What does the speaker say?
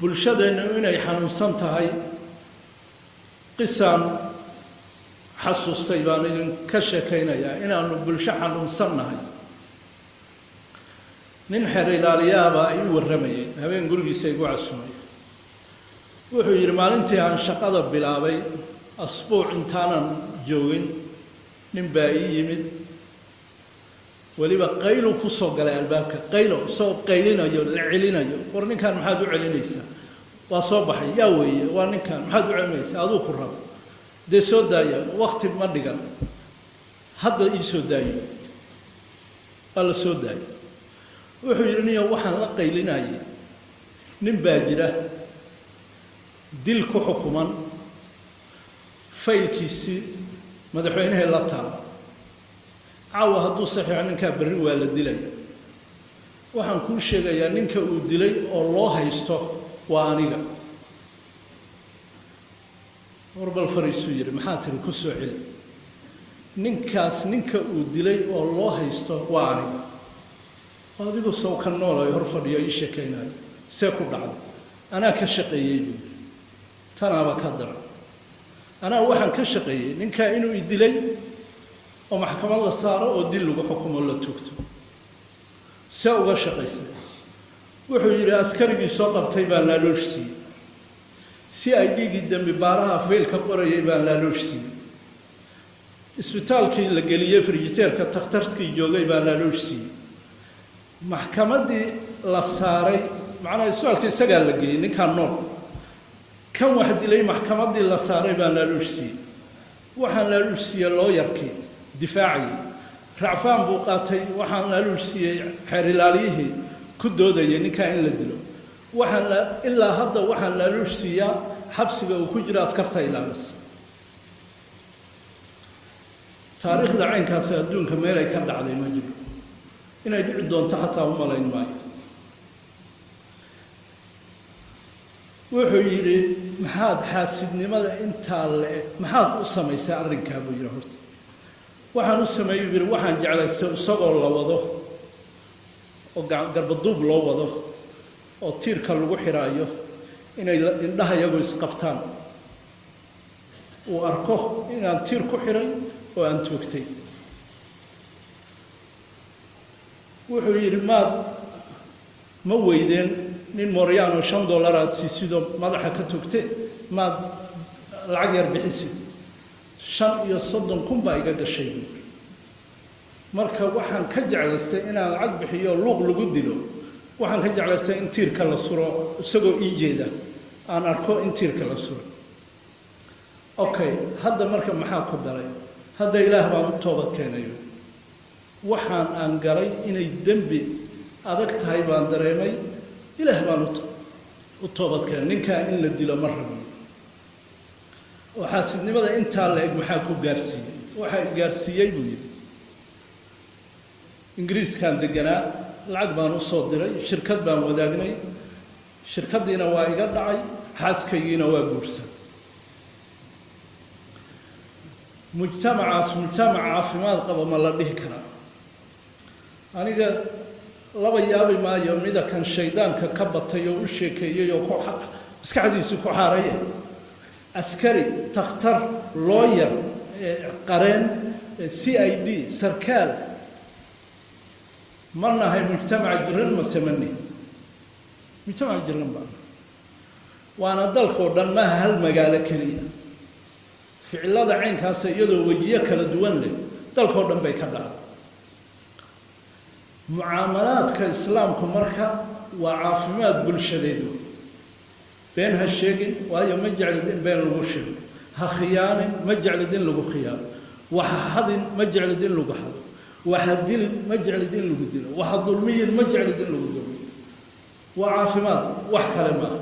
Bulshadeennu inay xanuunsan tahay qisaan xasuustay baan idinka sheekaynayaa inaanu bulsho xanuunsan nahay. Nin xeer ilaaliyaabaa ii warramayay, habeen gurigiisa igu casumay. Wuxuu yidhi maalintii aan shaqada bilaabay, asbuuc intaanan joogin, nin baa ii yimid, weliba qaylu ku soo galay albaabka, qaylo isagoo qaylinayo la celinayo. War ninkan maxaad u celinaysaa? Waa soo baxay, yaa weeye, waa ninkan, maxaad u celinaysaa? Aduu ku rabo dee soo daaya, wakti ma dhigan, hadda ii soo daayo. Waa la soo daayay. Wuxuu yidhi niyo waxaan la qaylinayay nin baa jira dil ku xukuman, faylkiisii madaxweynahay la taal, caawa hadduu saxiixo ninkaa berri waa la dilaya. Waxaan kuu sheegayaa ninka uu dilay oo loo haysto waa aniga. War bal fariisuu yidhi, maxaa tiri? Ku soo celi. Ninkaas ninka uu dilay oo loo haysto waa aniga. Adigu sow ka nool ay hor fadhiyo ii sheekaynayo, see ku dhacday? Anaa ka shaqeeyey buu yidhi. Tanaaba ka daran, anaa waxaan ka shaqeeyey ninkaa inuu i dilay oo maxkamad la saaro oo dil lagu xukumo la toogto. See uga shaqaysay? Wuxuu yidhi askarigii soo qabtay baan laaloosh siiyey, si ay dhiiggii dembi baaraha faylka qorayay baan laaloosh siiyey, isbitaalkii la geliyey frijiteerka takhtarkii joogay baan laaloosh siiyey, maxkamaddii la saaray, macnaha isbitaalka isagaa la geeyey ninkaan nool, kan wax dilay maxkamaddii la saaray baan laaloosh siiyey, waxaan laaloosh siiyey looyarkii difaacayay, racfaan buu qaatay, waxaan laaloosh siiyey xeer ilaaliyihii ku doodayay ninkaa in la dilo, waxaan ilaa hadda waxaan laaloosh siiyaa xabsiga uu ku jiro askarta ilaalisa. Taariikhda caynkaasi adduunka meel ay ka dhacday ma jiro, inay dhici doonto xataa u malayn maayo. Wuxuu yidhi maxaad xaasidnimada intaa le maxaad u samaysay arrinkaa buu yidhi. Horta waxaan u sameeyey buu yidhi, waxaan jeclaystay isagoo la wado oo garbaduub loo wado oo tiirka lagu xiraayo inay indhaha iyagu isqabtaan, uu arko inaan tiir ku xiray oo aan toogtay. Wuxuu yidhi maad ma weydeen nin moryaan oo $5 aad siisidoo madaxa ka togtee, maad lacag yar bixisid? 35,000 baa iga gashay buu yidhi. Marka waxaan ka jeclaystay inaan lacag bixiyo luuq lagu dilo, waxaan ka jeclaystay in tiirka la suro isagoo ii jeeda aan arko in tiirka la suro. Okay, hadda marka maxaa ku galay? Hadda Ilaah baan u toobad keenayo, waxaan aan galay inay dembi adag tahay baan dareemay, Ilaah baan u toobad keenay, ninkaa in la dilo ma rabno. Oo xaasidnimada intaa la eg maxaa ku gaarsiiyey? Waxaa gaarsiiyey buu yidhi, Ingiriiskaan deganaa, lacag baan u soo diray, shirkad baan wadaagnay, shirkaddiina waa iga dhacay, xaaskaygiina waa guursan. Mujtamacaas mujtamac caafimaad qaba ma la dhihi karaa? Aniga laba yaabi maayo mida kan shaydaanka ka batay oo u sheekeeyey oo ku maskaxdiisi ku xaaraya, askari, takhtar, looyar, qareen, CID, sarkaal. Ma nahay mujtamac jiran mase ma nihin mujtamac jiran? Baa waana dalkoo dhan, maaha hal magaalo keliya. Ficilada caynkaasa iyadoo wejiyo kala duwan leh dalkoo dhan bay ka dhacday. Mucaamalaadka islaamku marka waa caafimaad bulshadeed wey. Been ha sheegin, waayo ma jeclid in been lagu sheego. Ha khiyaanin, ma jeclid in lagu khiyaano. Waxa xadin, ma jeclid in lagu xado. Waxa dilin, ma jeclid in lagu dilo. Waxa dulmiyin, ma jeclid in lagu dulmiyo. Waa caafimaad, wax kale maaha.